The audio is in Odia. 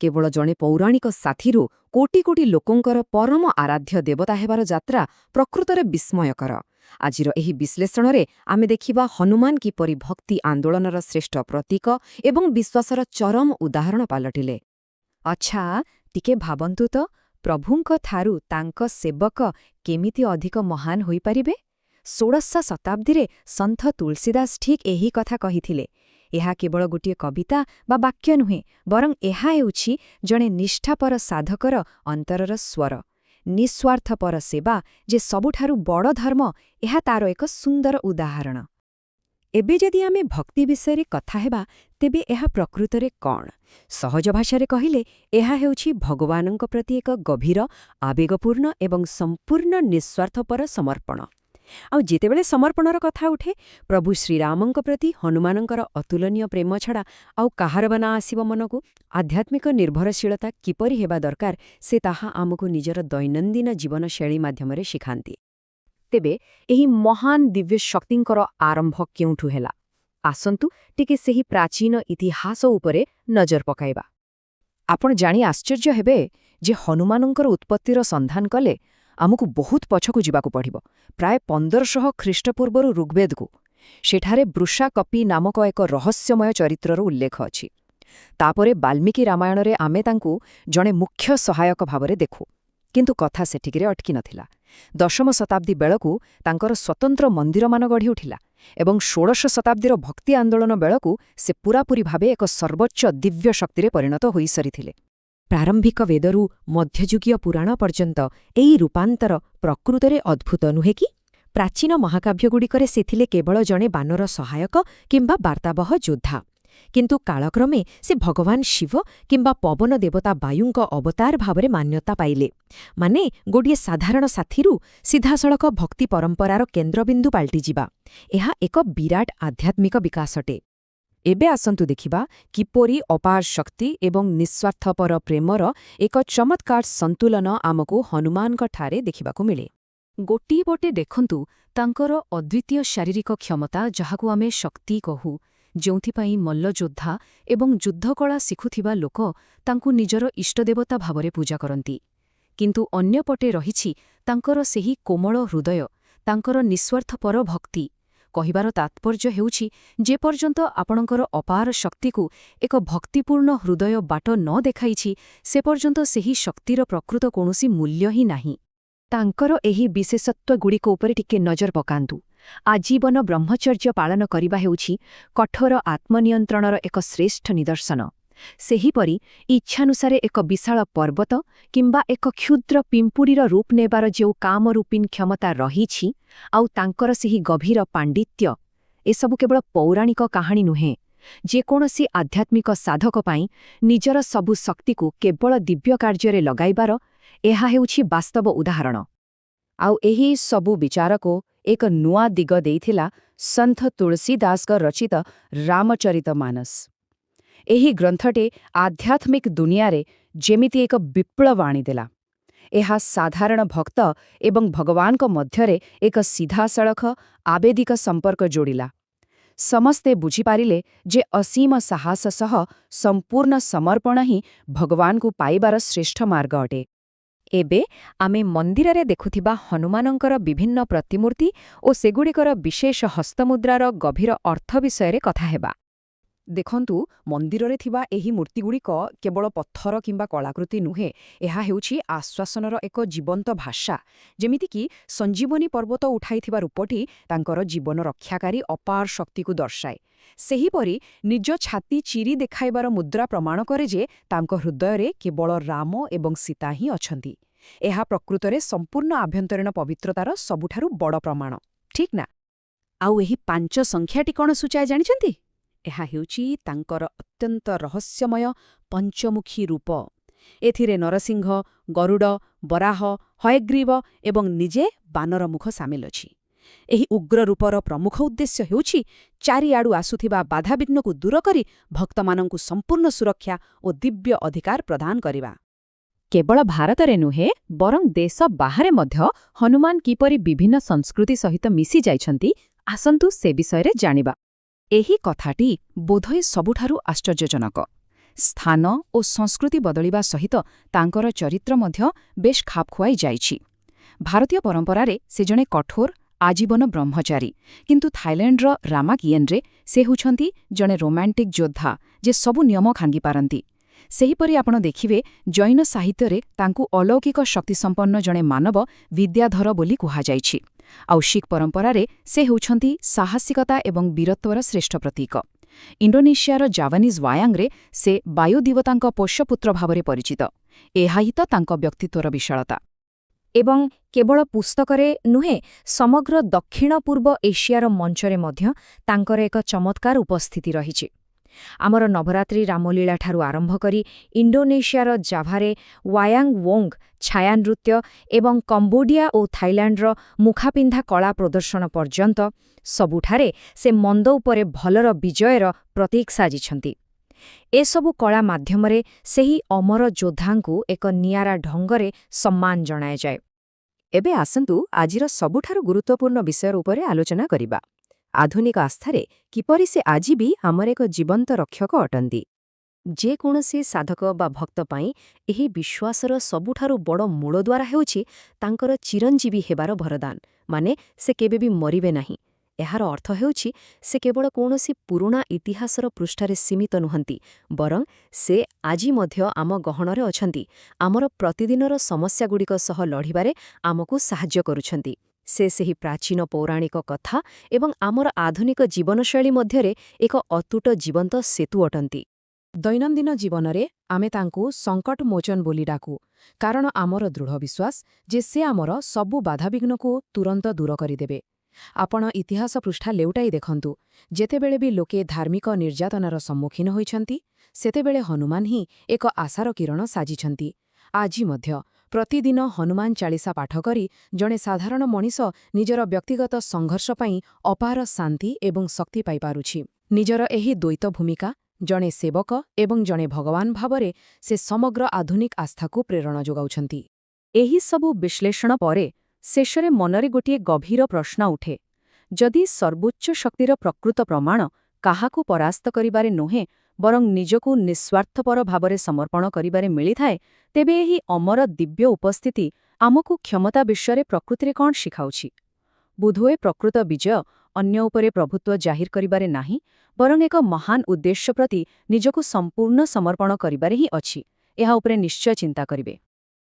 କେବଳ ଜଣେ ପୌରାଣିକ ସାଥୀରୁ କୋଟି କୋଟି ଲୋକଙ୍କର ପରମ ଆରାଧ୍ୟ ଦେବତା ହେବାର ଯାତ୍ରା ପ୍ରକୃତରେ ବିସ୍ମୟକର। ଆଜିର ଏହି ବିଶ୍ଳେଷଣରେ ଆମେ ଦେଖିବା ହନୁମାନ କିପରି ଭକ୍ତି ଆନ୍ଦୋଳନର ଶ୍ରେଷ୍ଠ ପ୍ରତୀକ ଏବଂ ବିଶ୍ୱାସର ଚରମ ଉଦାହରଣ ପାଲଟିଲେ। ଆଚ୍ଛା, ଟିକେ ଭାବନ୍ତୁ ତ, ପ୍ରଭୁଙ୍କ ଠାରୁ ତାଙ୍କ ସେବକ କେମିତି ଅଧିକ ମହାନ ହୋଇପାରିବେ? ଷୋଡ଼ଶ ଶତାବ୍ଦୀରେ ସନ୍ଥ ତୁଳସୀଦାସ ଠିକ୍ ଏହି କଥା କହିଥିଲେ। ଏହା କେବଳ ଗୋଟିଏ କବିତା ବା ବାକ୍ୟ ନୁହେଁ, ବରଂ ଏହା ହେଉଛି ଜଣେ ନିଷ୍ଠାପର ସାଧକର ଅନ୍ତରର ସ୍ୱର। ନିଃସ୍ୱାର୍ଥପର ସେବା ଯେ ସବୁଠାରୁ ବଡ଼ ଧର୍ମ, ଏହା ତାର ଏକ ସୁନ୍ଦର ଉଦାହରଣ। ଏବେ ଯଦି ଆମେ ଭକ୍ତି ବିଷୟରେ କଥା ହେବା, ତେବେ ଏହା ପ୍ରକୃତରେ କ'ଣ? ସହଜ ଭାଷାରେ କହିଲେ, ଏହା ହେଉଛି ଭଗବାନଙ୍କ ପ୍ରତି ଏକ ଗଭୀର, ଆବେଗପୂର୍ଣ୍ଣ ଏବଂ ସମ୍ପୂର୍ଣ୍ଣ ନିଃସ୍ୱାର୍ଥପର ସମର୍ପଣ। ଆଉ ଯେତେବେଳେ ସମର୍ପଣର କଥା ଉଠେ, ପ୍ରଭୁ ଶ୍ରୀରାମଙ୍କ ପ୍ରତି ହନୁମାନଙ୍କର ଅତୁଳନୀୟ ପ୍ରେମ ଛଡ଼ା ଆଉ କାହାର ବା ନାଁ ଆସିବ ମନକୁ? ଆଧ୍ୟାତ୍ମିକ ନିର୍ଭରଶୀଳତା କିପରି ହେବା ଦରକାର, ସେ ତାହା ଆମକୁ ନିଜର ଦୈନନ୍ଦିନ ଜୀବନଶୈଳୀ ମାଧ୍ୟମରେ ଶିଖାନ୍ତି। ତେବେ ଏହି ମହାନ ଦିବ୍ୟ ଶକ୍ତିଙ୍କର ଆରମ୍ଭ କେଉଁଠୁ ହେଲା? ଆସନ୍ତୁ ଟିକେ ସେହି ପ୍ରାଚୀନ ଇତିହାସ ଉପରେ ନଜର ପକାଇବା। ଆପଣ ଜାଣି ଆଶ୍ଚର୍ଯ୍ୟ ହେବେ ଯେ ହନୁମାନଙ୍କର ଉତ୍ପତ୍ତିର ସନ୍ଧାନ କଲେ ଆମକୁ ବହୁତ ପଛକୁ ଯିବାକୁ ପଡ଼ିବ, ପ୍ରାୟ 1500 ଖ୍ରୀଷ୍ଟପୂର୍ବରୁ ଋଗ୍ବେଦକୁ। ସେଠାରେ ବୃଷାକପି ନାମକ ଏକ ରହସ୍ୟମୟ ଚରିତ୍ରର ଉଲ୍ଲେଖ ଅଛି। ତାପରେ ବାଲ୍ମୀକି ରାମାୟଣରେ ଆମେ ତାଙ୍କୁ ଜଣେ ମୁଖ୍ୟ ସହାୟକ ଭାବରେ ଦେଖୁ। କିନ୍ତୁ କଥା ସେଠିକିରେ ଅଟକି ନଥିଲା। ଦଶମ ଶତାବ୍ଦୀ ବେଳକୁ ତାଙ୍କର ସ୍ୱତନ୍ତ୍ର ମନ୍ଦିରମାନ ଗଢ଼ି ଉଠିଲା ଏବଂ ଷୋଡ଼ଶ ଶତାବ୍ଦୀର ଭକ୍ତି ଆନ୍ଦୋଳନ ବେଳକୁ ସେ ପୂରାପୂରି ଭାବେ ଏକ ସର୍ବୋଚ୍ଚ ଦିବ୍ୟ ଶକ୍ତିରେ ପରିଣତ ହୋଇସାରିଥିଲେ। ପ୍ରାରମ୍ଭିକ ବେଦରୁ ମଧ୍ୟଯୁଗୀୟ ପୁରାଣ ପର୍ଯ୍ୟନ୍ତ ଏହି ରୂପାନ୍ତର ପ୍ରକୃତରେ ଅଦ୍ଭୁତ ନୁହେଁ କି? ପ୍ରାଚୀନ ମହାକାବ୍ୟଗୁଡ଼ିକରେ ସେ ଥିଲେ କେବଳ ଜଣେ ବାନର ସହାୟକ କିମ୍ବା ବାର୍ତ୍ତାବହ ଯୋଦ୍ଧା। କିନ୍ତୁ କାଳକ୍ରମେ ସେ ଭଗବାନ ଶିବ କିମ୍ବା ପବନ ଦେବତା ବାୟୁଙ୍କ ଅବତାର ଭାବରେ ମାନ୍ୟତା ପାଇଲେ। ମାନେ, ଗୋଟିଏ ସାଧାରଣ ସାଥୀରୁ ସିଧାସଳଖ ଭକ୍ତି ପରମ୍ପରାର କେନ୍ଦ୍ରବିନ୍ଦୁ ପାଲଟିଯିବା, ଏହା ଏକ ବିରାଟ ଆଧ୍ୟାତ୍ମିକ ବିକାଶ ଅଟେ। ଏବେ ଆସନ୍ତୁ ଦେଖିବା କିପରି ଅପାର ଶକ୍ତି ଏବଂ ନିଃସ୍ୱାର୍ଥପର ପ୍ରେମର ଏକ ଚମତ୍କାର ସନ୍ତୁଳନ ଆମକୁ ହନୁମାନଙ୍କଠାରେ ଦେଖିବାକୁ ମିଳେ। ଗୋଟିଏ ପଟେ ଦେଖନ୍ତୁ ତାଙ୍କର ଅଦ୍ୱିତୀୟ ଶାରୀରିକ କ୍ଷମତା, ଯାହାକୁ ଆମେ ଶକ୍ତି କହୁ, ଯେଉଁଥିପାଇଁ ମଲ୍ଲଯୋଦ୍ଧା ଏବଂ ଯୁଦ୍ଧକଳା ଶିଖୁଥିବା ଲୋକ ତାଙ୍କୁ ନିଜର ଇଷ୍ଟଦେବତା ଭାବରେ ପୂଜା କରନ୍ତି। କିନ୍ତୁ ଅନ୍ୟପଟେ ରହିଛି ତାଙ୍କର ସେହି କୋମଳ ହୃଦୟ, ତାଙ୍କର ନିଃସ୍ୱାର୍ଥପର ଭକ୍ତି। କହିବାର ତାତ୍ପର୍ଯ୍ୟ ହେଉଛି, ଯେପର୍ଯ୍ୟନ୍ତ ଆପଣଙ୍କର ଅପାର ଶକ୍ତିକୁ ଏକ ଭକ୍ତିପୂର୍ଣ୍ଣ ହୃଦୟ ବାଟ ନ ଦେଖାଇଛି, ସେ ପର୍ଯ୍ୟନ୍ତ ସେହି ଶକ୍ତିର ପ୍ରକୃତ କୌଣସି ମୂଲ୍ୟ ହିଁ ନାହିଁ। ତାଙ୍କର ଏହି ବିଶେଷତ୍ୱଗୁଡ଼ିକ ଉପରେ ଟିକେ ନଜର ପକାନ୍ତୁ। ଆଜୀବନ ବ୍ରହ୍ମଚର୍ଯ୍ୟ ପାଳନ କରିବା ହେଉଛି କଠୋର ଆତ୍ମନିୟନ୍ତ୍ରଣର ଏକ ଶ୍ରେଷ୍ଠ ନିଦର୍ଶନ। ସେହିପରି ଇଚ୍ଛାନୁସାରେ ଏକ ବିଶାଳ ପର୍ବତ କିମ୍ବା ଏକ କ୍ଷୁଦ୍ର ପିମ୍ପୁଡ଼ିର ରୂପ ନେବାର ଯେଉଁ କାମରୂପିଣ କ୍ଷମତା ରହିଛି, ଆଉ ତାଙ୍କର ସେହି ଗଭୀର ପାଣ୍ଡିତ୍ୟ, ଏସବୁ କେବଳ ପୌରାଣିକ କାହାଣୀ ନୁହେଁ। ଯେକୌଣସି ଆଧ୍ୟାତ୍ମିକ ସାଧକ ପାଇଁ ନିଜର ସବୁ ଶକ୍ତିକୁ କେବଳ ଦିବ୍ୟ କାର୍ଯ୍ୟରେ ଲଗାଇବାର ଏହା ହେଉଛି ବାସ୍ତବ ଉଦାହରଣ। ଆଉ ଏହି ସବୁ ବିଚାରକୁ ଏକ ନୂଆ ଦିଗ ଦେଇଥିଲା ସନ୍ଥ ତୁଳସୀଦାସଙ୍କ ରଚିତ ରାମଚରିତ ମାନସ। ଏହି ଗ୍ରନ୍ଥଟି ଆଧ୍ୟାତ୍ମିକ ଦୁନିଆରେ ଯେମିତି ଏକ ବିପ୍ଳବ ଆଣିଦେଲା। ଏହା ସାଧାରଣ ଭକ୍ତ ଏବଂ ଭଗବାନଙ୍କ ମଧ୍ୟରେ ଏକ ସିଧାସଳଖ ଆବେଗିକ ସମ୍ପର୍କ ଯୋଡ଼ିଲା। ସମସ୍ତେ ବୁଝିପାରିଲେ ଯେ ଅସୀମ ସାହସ ସହ ସମ୍ପୂର୍ଣ୍ଣ ସମର୍ପଣ ହିଁ ଭଗବାନଙ୍କୁ ପାଇବାର ଶ୍ରେଷ୍ଠ ମାର୍ଗ ଅଟେ। ଏବେ ଆମେ ମନ୍ଦିରରେ ଦେଖୁଥିବା ହନୁମାନଙ୍କର ବିଭିନ୍ନ ପ୍ରତିମୂର୍ତ୍ତି ଓ ସେଗୁଡ଼ିକର ବିଶେଷ ହସ୍ତମୁଦ୍ରାର ଗଭୀର ଅର୍ଥ ବିଷୟରେ କଥା ହେବା। ଦେଖନ୍ତୁ, ମନ୍ଦିରରେ ଥିବା ଏହି ମୂର୍ତ୍ତିଗୁଡ଼ିକ କେବଳ ପଥର କିମ୍ବା କଳାକୃତି ନୁହେଁ, ଏହା ହେଉଛି ଆଶ୍ୱାସନର ଏକ ଜୀବନ୍ତ ଭାଷା। ଯେମିତିକି ସଞ୍ଜୀବନୀ ପର୍ବତ ଉଠାଇଥିବା ରୂପଟି ତାଙ୍କର ଜୀବନ ରକ୍ଷାକାରୀ ଅପାର ଶକ୍ତିକୁ ଦର୍ଶାଏ, ସେହିପରି ନିଜ ଛାତି ଚିରି ଦେଖାଇବାର ମୁଦ୍ରା ପ୍ରମାଣ କରେ ଯେ ତାଙ୍କ ହୃଦୟରେ କେବଳ ରାମ ଏବଂ ସୀତା ହିଁ ଅଛନ୍ତି। ଏହା ପ୍ରକୃତରେ ସମ୍ପୂର୍ଣ୍ଣ ଆଭ୍ୟନ୍ତରୀଣ ପବିତ୍ରତାର ସବୁଠାରୁ ବଡ଼ ପ୍ରମାଣ, ଠିକ୍ ନା? ଆଉ ଏହି ପାଞ୍ଚ ସଂଖ୍ୟାଟି କ'ଣ ସୂଚାଏ ଜାଣିଛନ୍ତି? ଏହା ହେଉଛି ତାଙ୍କର ଅତ୍ୟନ୍ତ ରହସ୍ୟମୟ ପଞ୍ଚମୁଖୀ ରୂପ। ଏଥିରେ ନରସିଂହ, ଗରୁଡ଼, ବରାହ, ହୟଗ୍ରୀବ ଏବଂ ନିଜେ ବାନର ମୁଖ ସାମିଲ ଅଛି। ଏହି ଉଗ୍ର ରୂପର ପ୍ରମୁଖ ଉଦ୍ଦେଶ୍ୟ ହେଉଛି ଚାରିଆଡ଼ୁ ଆସୁଥିବା ବାଧାବିଘ୍ନକୁ ଦୂର କରି ଭକ୍ତମାନଙ୍କୁ ସମ୍ପୂର୍ଣ୍ଣ ସୁରକ୍ଷା ଓ ଦିବ୍ୟ ଅଧିକାର ପ୍ରଦାନ କରିବା। କେବଳ ଭାରତରେ ନୁହେଁ, ବରଂ ଦେଶ ବାହାରେ ମଧ୍ୟ ହନୁମାନ କିପରି ବିଭିନ୍ନ ସଂସ୍କୃତି ସହିତ ମିଶି ଯାଇଛନ୍ତି, ଆସନ୍ତୁ ସେ ବିଷୟରେ ଜାଣିବା। ଏହି କଥାଟି ବୋଧହୁଏ ସବୁଠାରୁ ଆଶ୍ଚର୍ଯ୍ୟଜନକ। ସ୍ଥାନ ଓ ସଂସ୍କୃତି ବଦଳିବା ସହିତ ତାଙ୍କର ଚରିତ୍ର ମଧ୍ୟ ବେଶ୍ ଖାପ ଖୁଆଇ ଯାଇଛି। ଭାରତୀୟ ପରମ୍ପରାରେ ସେ ଜଣେ କଠୋର ଆଜୀବନ ବ୍ରହ୍ମଚାରୀ, କିନ୍ତୁ ଥାଇଲାଣ୍ଡର ରାମାକିଏନରେ ସେ ହେଉଛନ୍ତି ଜଣେ ରୋମାଣ୍ଟିକ୍ ଯୋଦ୍ଧା, ଯେ ସବୁ ନିୟମ ଭାଙ୍ଗିପାରନ୍ତି। ସେହିପରି ଆପଣ ଦେଖିବେ, ଜୈନ ସାହିତ୍ୟରେ ତାଙ୍କୁ ଅଲୌକିକ ଶକ୍ତିସମ୍ପନ୍ନ ଜଣେ ମାନବ ବିଦ୍ୟାଧର ବୋଲି କୁହାଯାଇଛି। ଆଉ ଶିଖ୍ ପରମ୍ପରାରେ ସେ ହେଉଛନ୍ତି ସାହସିକତା ଏବଂ ବୀରତ୍ୱର ଶ୍ରେଷ୍ଠ ପ୍ରତୀକ। ଇଣ୍ଡୋନେସିଆର ଜାଭାନିଜ୍ ୱାୟାଙ୍ଗରେ ସେ ବାୟୁଦେବତାଙ୍କ ପୋଷ୍ୟପୁତ୍ର ଭାବରେ ପରିଚିତ। ଏହା ହିଁ ତ ତାଙ୍କ ବ୍ୟକ୍ତିତ୍ୱର ବିଶାଳତା। ଏବଂ କେବଳ ପୁସ୍ତକରେ ନୁହେଁ, ସମଗ୍ର ଦକ୍ଷିଣ ପୂର୍ବ ଏସିଆର ମଞ୍ଚରେ ମଧ୍ୟ ତାଙ୍କର ଏକ ଚମତ୍କାର ଉପସ୍ଥିତି ରହିଛି। ଆମର ନବରାତ୍ରି ରାମଲୀଳାଠାରୁ ଆରମ୍ଭ କରି ଇଣ୍ଡୋନେସିଆର ଜାଭାରେ ୱାୟାଙ୍ଗ ୱୋଙ୍ଗ ଛାୟାନୃତ୍ୟ ଏବଂ କମ୍ବୋଡିଆ ଓ ଥାଇଲାଣ୍ଡର ମୁଖାପିନ୍ଧା କଳା ପ୍ରଦର୍ଶନ ପର୍ଯ୍ୟନ୍ତ, ସବୁଠାରେ ସେ ମନ୍ଦ ଉପରେ ଭଲର ବିଜୟର ପ୍ରତୀକ ସାଜିଛନ୍ତି। ଏସବୁ କଳା ମାଧ୍ୟମରେ ସେହି ଅମର ଯୋଦ୍ଧାଙ୍କୁ ଏକ ନିଆରା ଢଙ୍ଗରେ ସମ୍ମାନ ଜଣାଯାଏ। ଏବେ ଆସନ୍ତୁ ଆଜିର ସବୁଠାରୁ ଗୁରୁତ୍ୱପୂର୍ଣ୍ଣ ବିଷୟ ଉପରେ ଆଲୋଚନା କରିବା, ଆଧୁନିକ ଆସ୍ଥାରେ କିପରି ସେ ଆଜି ବି ଆମର ଏକ ଜୀବନ୍ତ ରକ୍ଷକ ଅଟନ୍ତି। ଯେକୌଣସି ସାଧକ ବା ଭକ୍ତ ପାଇଁ ଏହି ବିଶ୍ୱାସର ସବୁଠାରୁ ବଡ଼ ମୂଳଦ୍ୱାରା ହେଉଛି ତାଙ୍କର ଚିରଞ୍ଜୀବୀ ହେବାର ବରଦାନ, ମାନେ ସେ କେବେ ବି ମରିବେ ନାହିଁ। ଏହାର ଅର୍ଥ ହେଉଛି, ସେ କେବଳ କୌଣସି ପୁରୁଣା ଇତିହାସର ପୃଷ୍ଠାରେ ସୀମିତ ନୁହନ୍ତି, ବରଂ ସେ ଆଜି ମଧ୍ୟ ଆମ ଗହଣରେ ଅଛନ୍ତି, ଆମର ପ୍ରତିଦିନର ସମସ୍ୟାଗୁଡ଼ିକ ସହ ଲଢ଼ିବାରେ ଆମକୁ ସାହାଯ୍ୟ କରୁଛନ୍ତି। ସେ ସେହି ପ୍ରାଚୀନ ପୌରାଣିକ କଥା ଏବଂ ଆମର ଆଧୁନିକ ଜୀବନଶୈଳୀ ମଧ୍ୟରେ ଏକ ଅତୁଟ ଜୀବନ୍ତ ସେତୁ ଅଟନ୍ତି। ଦୈନନ୍ଦିନ ଜୀବନରେ ଆମେ ତାଙ୍କୁ ସଙ୍କଟ ମୋଚନ ବୋଲି ଡାକୁ, କାରଣ ଆମର ଦୃଢ଼ ବିଶ୍ୱାସ ଯେ ସେ ଆମର ସବୁ ବାଧାବିଘ୍ନକୁ ତୁରନ୍ତ ଦୂର କରିଦେବେ। ଆପଣ ଇତିହାସ ପୃଷ୍ଠା ଲେଉଟାଇ ଦେଖନ୍ତୁ, ଯେତେବେଳେ ବି ଲୋକେ ଧାର୍ମିକ ନିର୍ଯାତନାର ସମ୍ମୁଖୀନ ହୋଇଛନ୍ତି, ସେତେବେଳେ ହନୁମାନ ହିଁ ଏକ ଆଶାର କିରଣ ସାଜିଛନ୍ତି। ଆଜି ମଧ୍ୟ ପ୍ରତିଦିନ ହନୁମାନ ଚାଳିଶା ପାଠ କରି ଜଣେ ସାଧାରଣ ମଣିଷ ନିଜର ବ୍ୟକ୍ତିଗତ ସଂଘର୍ଷ ପାଇଁ ଅପାର ଶାନ୍ତି ଏବଂ ଶକ୍ତି ପାଇପାରୁଛି। ନିଜର ଏହି ଦ୍ୱୈତ ଭୂମିକା, ଜଣେ ସେବକ ଏବଂ ଜଣେ ଭଗବାନ ଭାବରେ ସେ ସମଗ୍ର ଆଧୁନିକ ଆସ୍ଥାକୁ ପ୍ରେରଣା ଯୋଗାଉଛନ୍ତି। ଏହିସବୁ ବିଶ୍ଳେଷଣ ପରେ ଶେଷରେ ମନରେ ଗୋଟିଏ ଗଭୀର ପ୍ରଶ୍ନ ଉଠେ। ଯଦି ସର୍ବୋଚ୍ଚ ଶକ୍ତିର ପ୍ରକୃତ ପ୍ରମାଣ କାହାକୁ ପରାସ୍ତ କରିବାରେ ନୁହେଁ, ବରଂ ନିଜକୁ ନିଃସ୍ୱାର୍ଥପର ଭାବରେ ସମର୍ପଣ କରିବାରେ ମିଳିଥାଏ, ତେବେ ଏହି ଅମର ଦିବ୍ୟ ଉପସ୍ଥିତି ଆମକୁ କ୍ଷମତା ବିଷୟରେ ପ୍ରକୃତିରେ କ'ଣ ଶିଖାଉଛି? ବୋଧହୁଏ ପ୍ରକୃତ ବିଜୟ ଅନ୍ୟ ଉପରେ ପ୍ରଭୁତ୍ୱ ଜାହିର କରିବାରେ ନାହିଁ, ବରଂ ଏକ ମହାନ ଉଦ୍ଦେଶ୍ୟ ପ୍ରତି ନିଜକୁ ସମ୍ପୂର୍ଣ୍ଣ ସମର୍ପଣ କରିବାରେ ହିଁ ଅଛି। ଏହା ଉପରେ ନିଶ୍ଚୟ ଚିନ୍ତା କରିବେ।